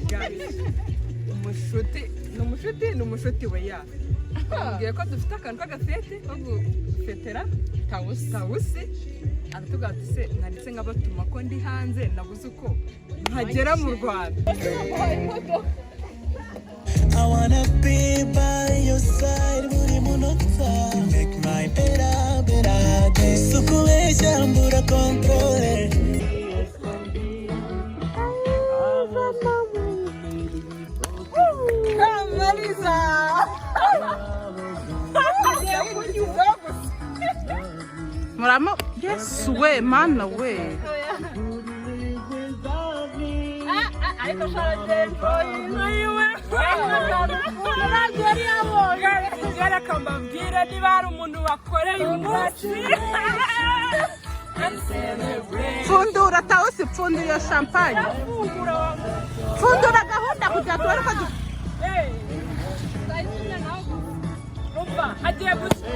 Guys, umushuti ni umushuti, ni umushuti we. Ya yambwiye ko dufite akantu k'agafete ko gufetera Tawusi. Tawusi aratubwira ati: "Se nanditse nkabatuma ko ndi hanze, nabuze uko nkagera mu Rwanda." I wanna be by your side buri munota. Make my better, better day. Sukubeshya, mbura control. Kamariza tugiye kunyuza gusa. Muramo, Yesu we, Mana we! Ariko sharagenjoyi. Reka mbabwire, niba hari umuntu wakoreye umunsi. Pfundura, Tawusi, pfundura iyo champagne, pfundura gahunda kugira tubone ko Umva, hagiye gusa.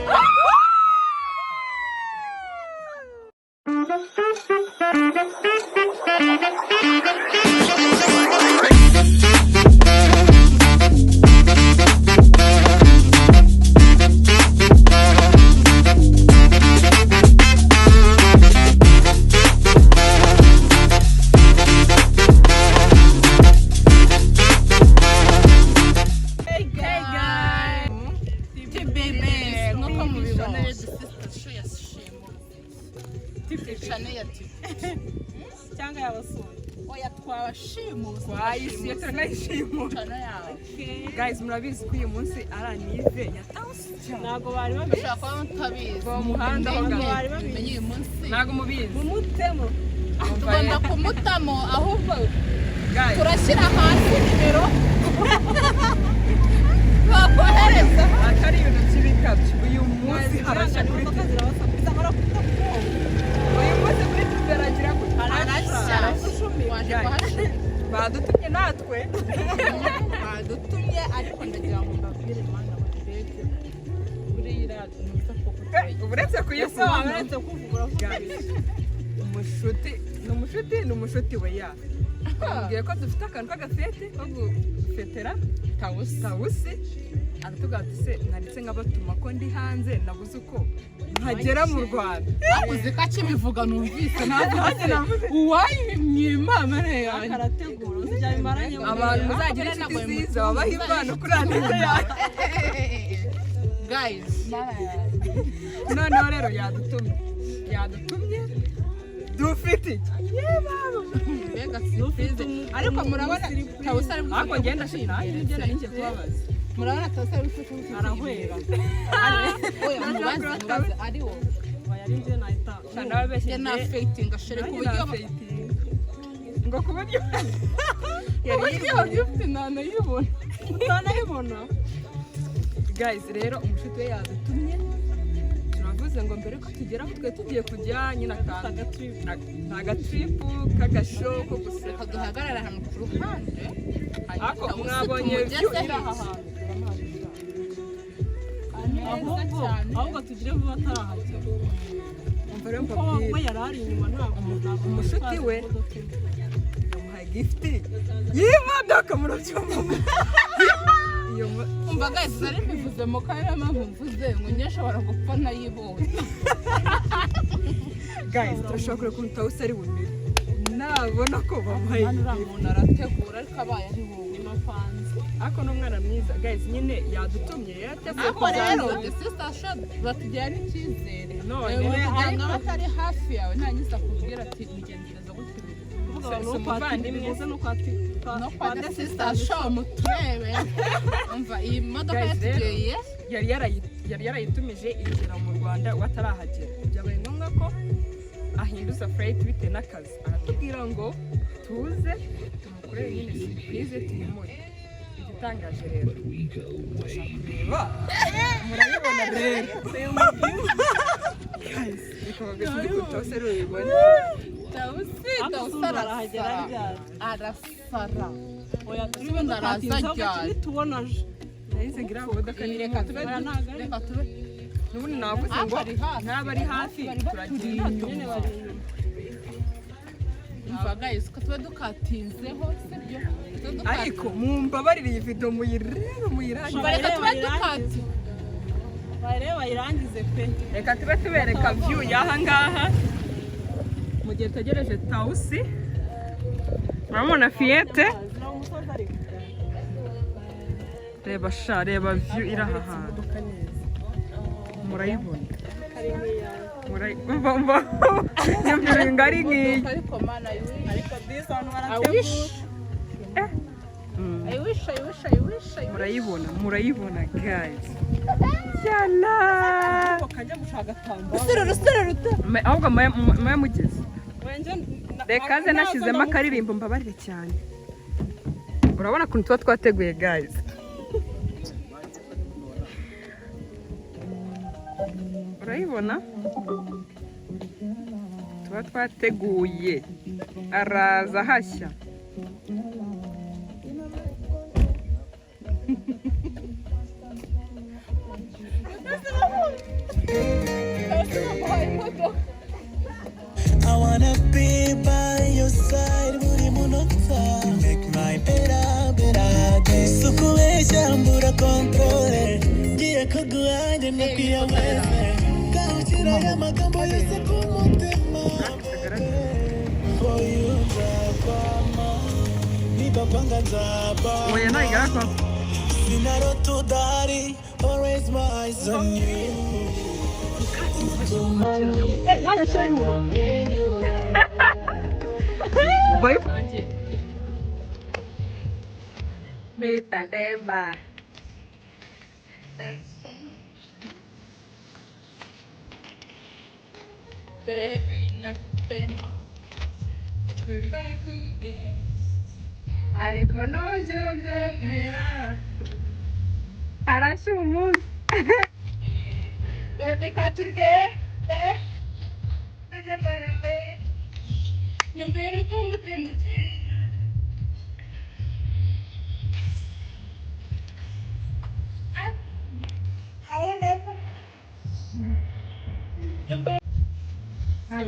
TBB, nk'uko mubibona rero, Sister Show yashimuse channel ya TV. Cyangwa yabasuye. Oya, twabashimuse. Twayisuye, turanayishimura. Channel yawe. Guys, murabizi ko uyu munsi ari anniv ya Tawusi. Ntabwo bari babizi. Ushobora kuba mutabizi. Mu muhanda aho Mumenye, ngaho. Bari babizi. mumenye uyu munsi. Ntabwo mubizi. Mumutemo. Tugomba kumutamo ahubwo. Guys, turashyira hasi nimero bakohereza. Atari ibintu by'ibikabyo, uyu munsi harashya kuri Imodoka TV. zirabasakuriza, barakubita. Uyu munsi kuri TV haragira ngo Harashya. Waje kuhashira. Badutumye natwe. Badutumye, ariko ndagira ngo mbabwire, Mana bateke buriya ntuza koko. Uretse Ese kuyikunda. wabaretse kuvuga, uravuga. Guys, umushuti ni umushuti, ni umushuti we. Ya yambwiye ko dufite akantu k'agafete ko gufetera Tawusi. Tawusi aratubwira ati: "Se nanditse nkabatuma ko ndi hanze, nabuze uko nkagera mu Rwanda." Uzi ko akibivuga numvise navuze uwayimwima yanjye. Karategura, uzajya bimaranye. Abantu muzagira inshuti nziza babaha impano kuri anniv yawe. Guys. Noneho rero yadutumye, yadutumye, dufite iki? Mbega surprise! Ariko murabona Tawusi ari Ariko ngenda nanjye nibyo nari ngiye kubabaza. Murabona Tawusi ari gufata. Arahwera. Oya, mubaze, mubaze ari wowe. Oya, ari njye nahita. Nababeshye. Njye na fainting shere ku buryo ngo ku buryo uburyo gift ntanayibona. Utanayibona. Guys, rero umushuti we yadutumye, turavuze ngo mbere ko tugera aho twe tugiye kujya nyine, akantu ni agatrip k'agashow ko guseka. Reka duhagarare ahantu ku ruhande. Ariko mwabonye view iri aha hantu. Ahubwo ahubwo tugire vuba atarahagera. Umva rero Kuko mbabwire. we yari ari inyuma, ntabwo Umushuti we yamuhaye gift y'imodoka, murabyumva iyo Umva guys, nari mbivuze mu kanya, mpamvu mvuze ngo njye nshobora gupfa ntayibonye. Guys, turashobora kureba ukuntu Tawusi ari bumere nabona ko bamuhaye Hano uriya gift. muntu arategura, ariko abaye ari wowe. Ni mapanze. Ariko ni umwana mwiza, guys, nyine yadutumye, yarateguye Ariko rero kuzaza. The Sister Show batugira n'icyizere. None, Umuryango aba atari hafi yawe, ntangiza akubwira ati migenzereza gutya. Kuvuga Si ngo no kwa umuvandimwe. Bivuze no kwa No kwa The Sister Show muturebe. Umva, iyi modoka Guys, rero, yatugeye. Yari yarayitumije igera mu Rwanda we atarahagera. Byabaye ngombwa ko ahinduza flight bitewe n'akazi. Aratubwira ngo tuze tumukorere nyine surprise, tuyimure. Igitangaje rero, turashaka kureba, murabibona rero. Guys, reka mbabwire, sinzi ukuntu Tawusi ari bubibone. Tawusi, Ariko Tawusi si arahagera arasara. ryari? Arasara. Oya, turi Ubundi araza dukatinze ryari? nitubona aje. Nahise ngira ngo imodoka ni Reka tube Oya, ntabwo ari. reka tube N'ubundi navuze ngo Ari hafi. naba ari hafi turagenda. Nyine bari inyuma. Umva guys, ko tuba dukatinzeho, sibyo? Tuba Ariko mumbabarire, iyi video muyirebe, muyirangize. Reka tube dukata. Barebe bayirangize pe. Reka tube tubereka view y'aha ngaha mu gihe tegereje Tawusi. Murabona fiyete. Zira umusozi ariko. Reba sha, reba view iri aha hantu, murayibona? Mva mva, iyo ari ngiyi. Ariko mana, I wish. Ariko disi abantu I barategura. wish. I wish, I wish, I wish, I wish. Murayibona, murayibona guys, yala. Kajya gushaka agatambaro. Rusore, rusore, ruto. Ahubwo muye mugeze. Wenje. Reka ze nashyizemo akaririmbo, mbabarire cyane. Urabona ukuntu tuba twateguye guys. Urayibona, tuba twateguye, araza hashya. I wanna be by your side buri munota. Make my better, better day. Sukubeshya, mbura control. Ngiye kuguha njye ndakwiyameze. Garukira aya magambo yose ku mutima. For you nzakwama. Niba kwanga nzaba. Oya, ntayigaragara. Sinarota udahari. Always my eyes on you. Bye. Mita. Ariko ntujya ubyemera, arashya umunsi. Reka tugende tujye. Nyumvira ukuntu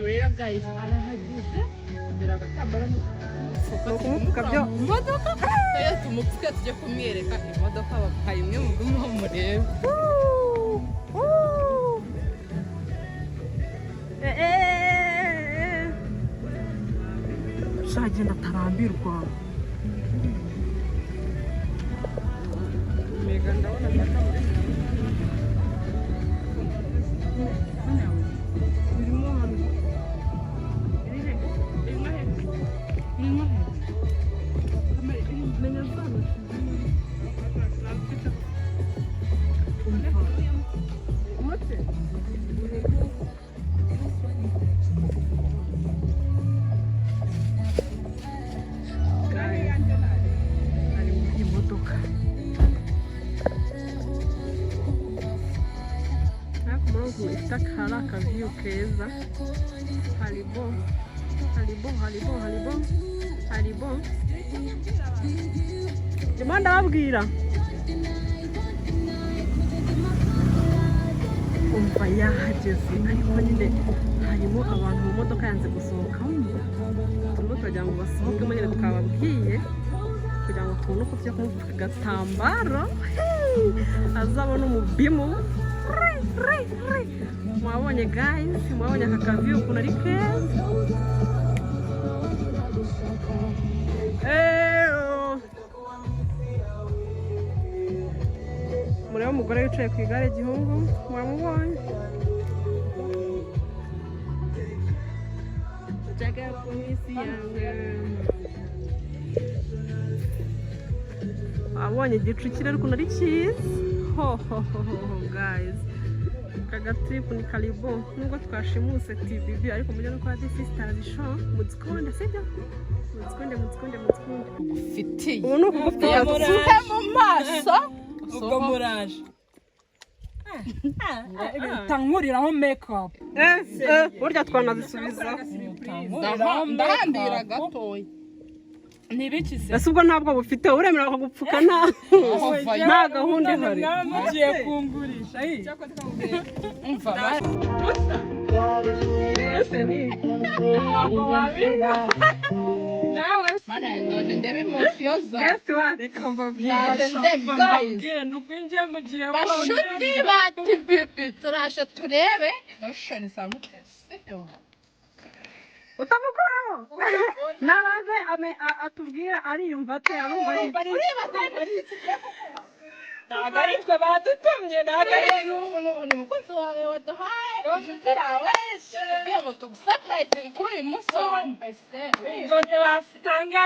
Rero guys, arahageze. Kumupfuka byo. Mu modoka rero tumupfuke, tujye kumwereka imodoka bamuhaye imwe, mugumeho murebe. Shagenda atarambirwa. Mega, ndabona za kaburimbo birimo hano. Iri he? Irimo he? Irimo he? Menya zano. Umva. Umutse. Guys, ari muri iyi modoka, ariko murabona ukuntu ifite akari akaviyu keza. Haribo, haribo, haribo, haribo, haribo. Ndimo ndababwira. Umva, yahageze, ariko nyine harimo abantu mu modoka, yanze gusohokamo. Turimo turagira ngo basohokemo nyine, twababwiye kugira ngo tubone uko tujya kumupfuka agatambaro. Hey! Azabona umubimu. Ri, ri, ri. Mwabonye guys, mwabonye aka kaviyu ukuntu ari keza? Eh, oh. Murebe umugore wicaye ku igare, gihungu, muramubonye? Jaga polisi yanjye. Wabonye igicu kirere ukuntu ari cyiza? Ho ho ho ho ho guys, aka gatrip ni karibu. Nubwo twashimuse TBB, ariko mujye no kwa The Sisters Show muzikunde, sibyo? Muzikunde, muzikunde, muzikunde. Ufitiye. Ubu ni ukugupfuka. Usuhe mu maso. Ubwo muraje tankuriraho make-up. Eh, eh, burya twanazisubiza. Ndahambira gatoya. Ni ibiki se? Ese ubwo ntabwo bufite uremera bakagupfuka nta gahunda ihari? Mwaba mugiye kungurisha yi. Umva. Ese ni nawe. Mana ndoje ndebe emotion zawe. Guess what? Reka mbabwire. Ndaje ndebe, guys. Mbabwire ni uko njye mugiye. Bashuti ba TBB, turaje turebe emotion za Mutesi, sibyo? Utamukoraho nabaze atubwira ariyumva ate, arumva ari Ntabwo ari twe badutumye, ntabwo ari Ni umukunzi wawe waduhaye, inshuti yawe, kugira ngo tugusurprise kuri uyu munsi w'umbese. Ngo ntibasanga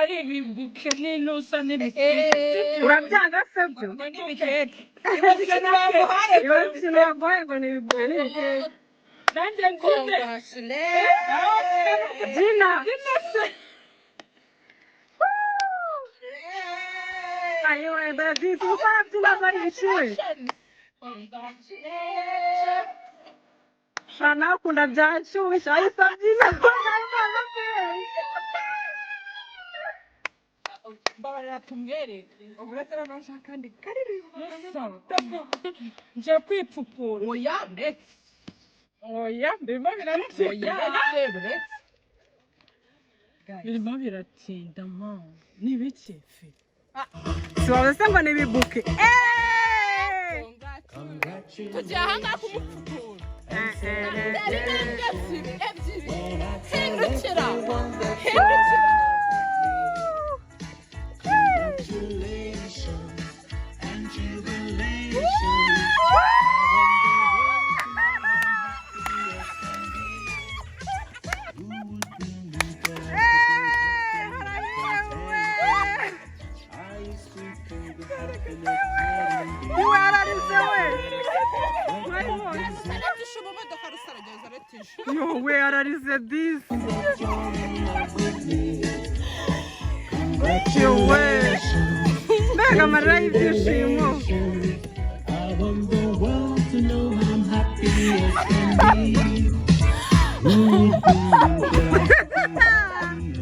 ari ibibuke n'inusa n'ibikeke. Urabyanga se byo? Ngo n'ibikeke. Ibaze ikintu baguhaye ngo ni ibibuye n'ibikeke. Nanjye ngune. Byina. Ayiwe, ndabyita uko arabyina ari ibiciwe. Sha, nawe ukunda byanshyushye, ahita abyina. Mbabarira tumwereke. Uretse n'abashaka kandi karirimba. Nje kwipfupura. Oya, ndetse. Oya, birimo biratinda. Oya, ndetse, ndetse. Birimo biratinda ma, ni ibiki fi? Si wavuze se ngo ni ibibuke? Eeeeh! Tugiye ahangaha kumupfukura. Tera intambwe ebyiri ebyiri, hindukira, hindukira. Congratulations and jubilations. Who would believe that I used to think the happiness hadn't Iwe ararize we. Mwabibonye? Uzaretisha mu modoka, rusarageza uzaretisha. Yowe, ararize disi. Yowe, mbega amarira y'ibyishimo! I want the world to know I'm happy as can be. Who would believe that I'm happy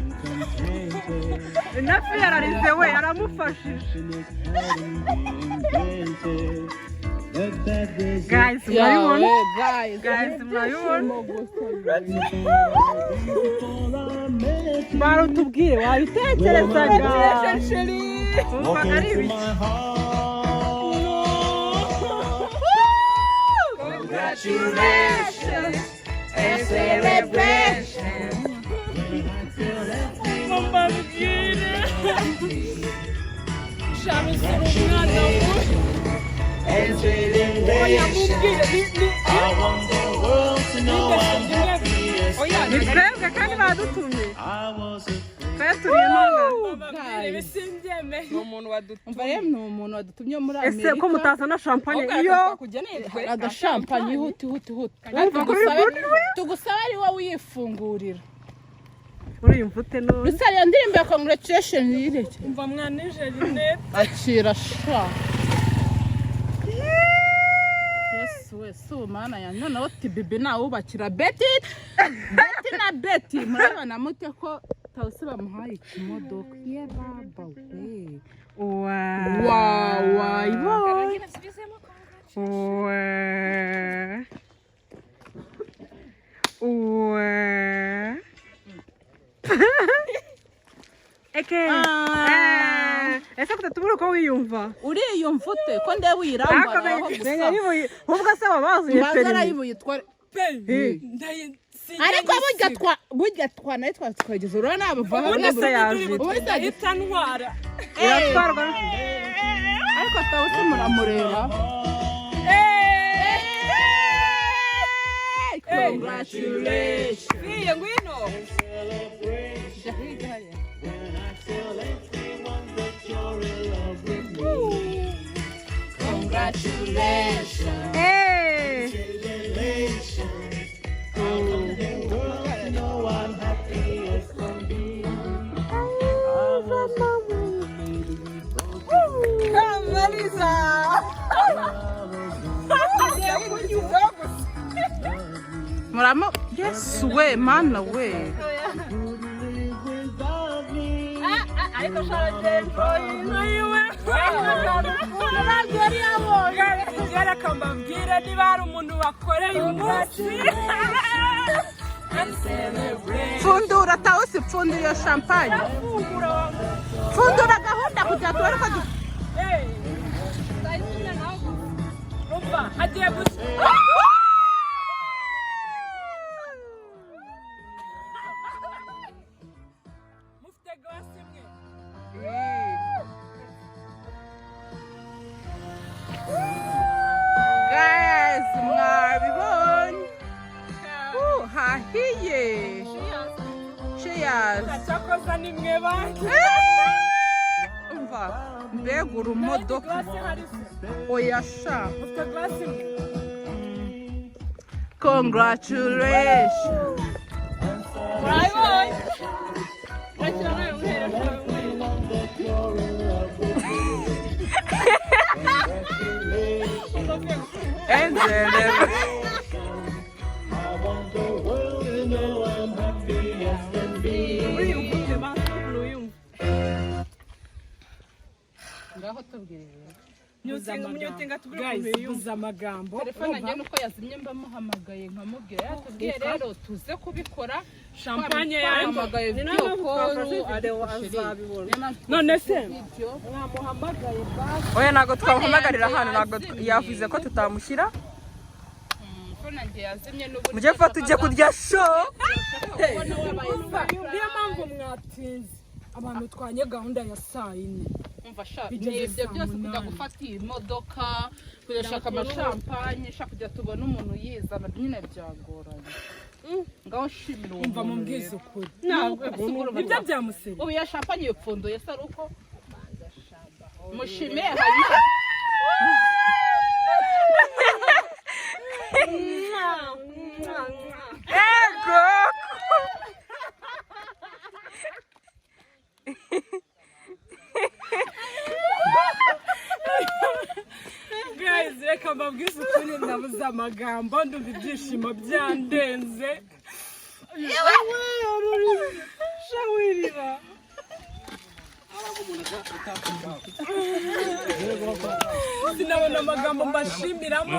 and contented? Nafi yararize we, aramufashije. Happiness hadn't been invented. But that was Guys, murabibona? Guys. Guys, murabibona? before I met you. Barutubwire wabitekerezaga, wumvaga ari Walking through ibiki? my heart. Congratulations and celebration. Ngo mbabwire, sharusura umwana mubi. And celebration. I want the world to know I'm happy as can Ni be. twebwe kandi badutumye. I was afraid. Twe turi intumwa. Mbabwire, ibi simbyemeye. Ni umuntu wadutumye. Umva rero, ni umuntu wadutumye muri Ese Amerika. ko mutazana champagne iyo? Agashampanye, ihuti huti huti. Wumva ko uri good we? Tugusabe ari wowe uyifungurira. Uriyumva ute none? Rusara, iyo ndirimbo ya congratulation yireke. Umva mwanije rinete. Akira sha. Yesu we, si umwana yanjye noneho tibibi nawubakira Beti. Beti na Beti, murabona mute ko Tawusi bamuhaye ikimodoka? Ye baba we! Wayibonye? Wa wa eke. Ah. Eh, ese kutatubura uko wiyumva? Uriyumva ute ko ndeba uyirambaraho gusa? Ubwo se wabazuye Mbanza perimi? arayibuye itware. Ariko burya twa nayo twageze, urabona nabava. Ubundi se yaje. Ubundi se Ahita ntwara. Iratwarwa. Ariko Tawusi muramureba. Congratulations. Fiye, ngwino. Jya hirya hariya. When I tell everyone that you're in love with me. Congratulations. Eh. Congratulations. I want the world to know I'm happy as can be. I was afraid maybe we both Kamariza. I was Muramo, Yesu we, Mana we! Couldn't live without me. Ariko sharagenjoyinga. Reka mbabwire, niba hari umuntu wakoreye umunsi. Pfundura Tawusi, pfundura iyo champagne, pfundura gahunda kugira tubone uko Umva, hagiye gusa. Mufite glass imwe? Guys, mwabibonye? Hahiye, cheers. Cyakoza ni mwe banki. Umva, mbega urumodoka! Glass hari se? Oya sha. Mufite glass imwe? Congratulations. Murabibonye? Rakira nawe muhere, nawe muhere. Enzele. Uriyumva, bantu uyumva. Ngaho tubwire rero. Mutinga, mutinga, tubwire ukuntu yiyumva amagambo. Telefone yanjye nuko yazimye, mbamuhamagaye nkamubwira, yatubwiye rero tuze kubikora. Champagne yanjye. Twahamagaye Ni nayo video mpamvu call twafashe video, ariko chéri, azabibona. niyo mpamvu None se video. Mwamuhamagaye basi. Oya, ntabwo twamuhamagarira hano, ntabwo yavuze ko tutamushyira. Phone yanjye yazimye n'uburyo Mujye vuba tujye kurya show. Niyo mpamvu mwatinze, abantu twanye gahunda ya saa 4. Umva sha, Bigeze ni ibyo saa byose kujya 8. gufata iyi modoka, kujya gushaka amashampanye, shaka kujya tubona umuntu yizana nyine byagoranye. Ngaho shimira uwo Umva, muntu mumbwize rero. ukuri. Ntabwo asigura. Nibyo byamusebye. Ubu iyo champagne yipfunduye se ari uko mushimiye, hanyuma Ego. Guys, reka mbabwize ukuri, ndabuze amagambo, ndumva ibyishimo byandenze. Shawirira, sinabona amagambo mbashimiramo,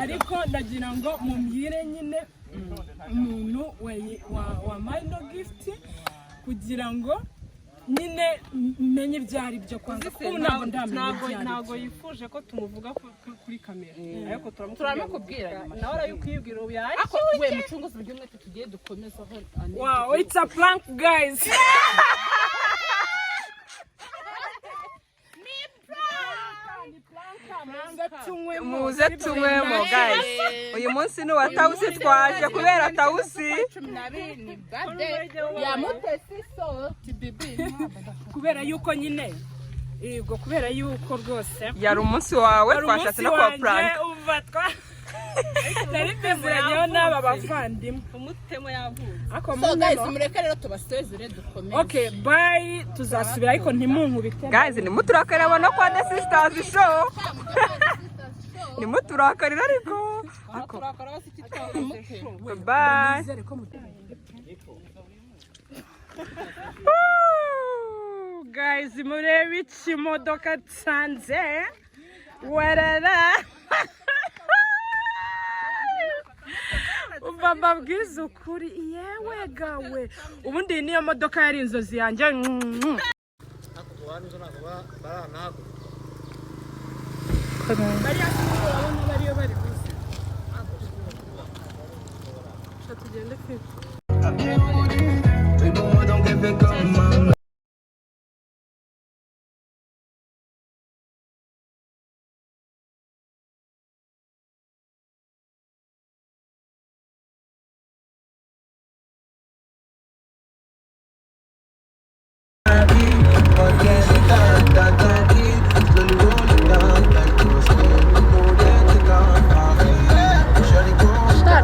ariko ndagira ngo mumbwire nyine umuntu wampaye ino gift kugira ngo nyine menye ibyo ari byo kwanza, kuko ubu ntabwo ndamenya ibyo ari byo. Ntabwo yifuje ko tumuvuga kuri kamera, ariko turamukubwira nyuma. Nawe arayikwibwira ubu. Ako we mucunguzi by'umwete, tugiye dukomezaho. Wow, it's a prank, guys. Muze tunywemo guys, uyu munsi ni uwa Tawusi, twaje kubera Tawusi. 12 ni birthday ya Mutesi, so TBB. Kubera yuko nyine, yego, kubera yuko rwose Yari umunsi wawe. wari Twashatse umunsi no kuba wanjye. prank. Umva, twa nari mbiziranyeho n'aba bavandimwe. Umutemo yavutse. Ariko So guys, munemo. mureke rero tubasezere dukomeze. Okay, bye, tuzasubira ariko ntimunkubite. Guys, nimuturakarira no kwa The Sisters Show, nimuturakarira ariko ako. Bye. Nizere ko Woo! Guys, murebe ikimodoka nsanze werera. Umva, mbabwize ukuri, yewe gawe, ubundi iyi niyo modoka yari inzozi yanjye. Bariya urabona bariyo bari buze. Tugende fifa. Mais bon, donc elle fait comme maman.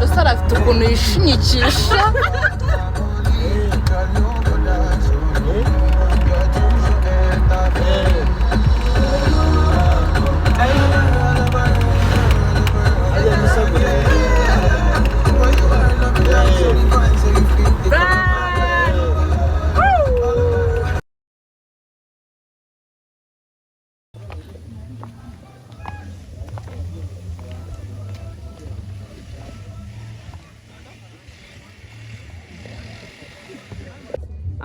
Rusara afite ukuntu yishinyikisha.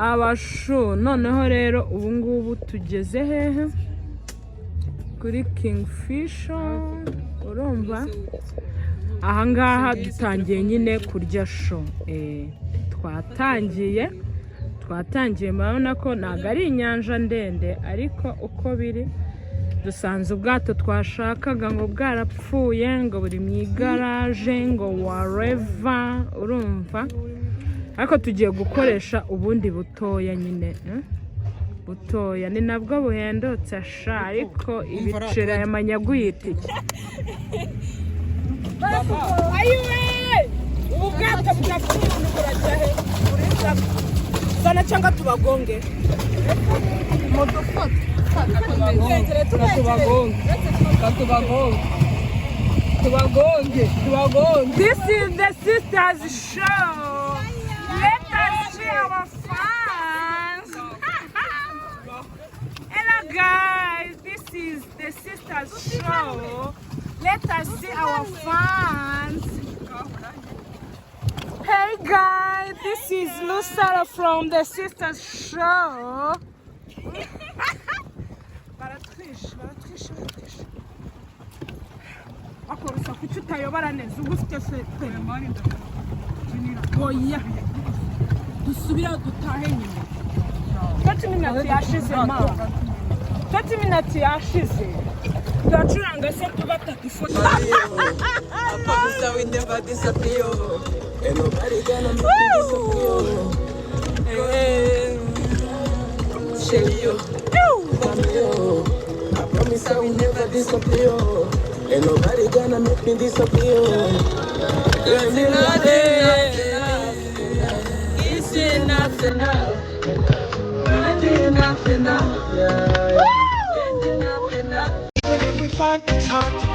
Abashu, noneho rero ubu ngubu tugeze hehe? Kuri Kingfisher. Urumva ahangaha dutangiye nyine kurya show. Twatangiye, murabona ko ntabwo ari inyanja ndende, ariko uko biri dusanze ubwato twashakaga ngo bwarapfuye, ngo buri mu igaraje, ngo wareva. Urumva, ariko tugiye gukoresha ubundi butoya nyine, eh? Butoya ni nabwo buhendutse sha, ariko ibiceri aya manyaguye itike. Ayiwe, ubu bwato budafite umuntu burajya he? Zana cyangwa tubagonge. Tubagonge, tubagonge, tubagonge, tubagonge. This is the sisters show. Let us see our fans. Hello guys, this is the sisters show. Let us see our fans. Hey guys, this is Lucero from the sisters show. Baratwishe, baratwishe, baratwishe. Akorosa, kuki utayobora neza? Uba ufite fete. Oya, Dusubira dutahe nyuma. 30 minutes yashize ma, 30 minutes yashize. Turacuranga se tubatatu ifoto? I promise I will never disappear. Ain't nobody gonna make me disappear. Hey, Shelly, yo. I promise I will never disappear. Ain't nobody gonna make me disappear. It's enough, enough. It's enough, enough. Enough, enough. Yeah. Enough, enough. We find it's hard to